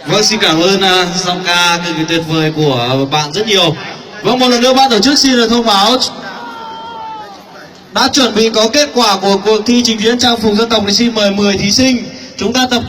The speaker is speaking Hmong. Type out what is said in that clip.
Vâng, xin cảm ơn à, giọng ca cực kỳ tuyệt vời của bạn rất nhiều. Vâng, một lần nữa ban tổ chức xin được thông báo đã chuẩn bị có kết quả của cuộc thi trình diễn trang phục dân tộc. Thì xin mời mười thí sinh chúng ta tập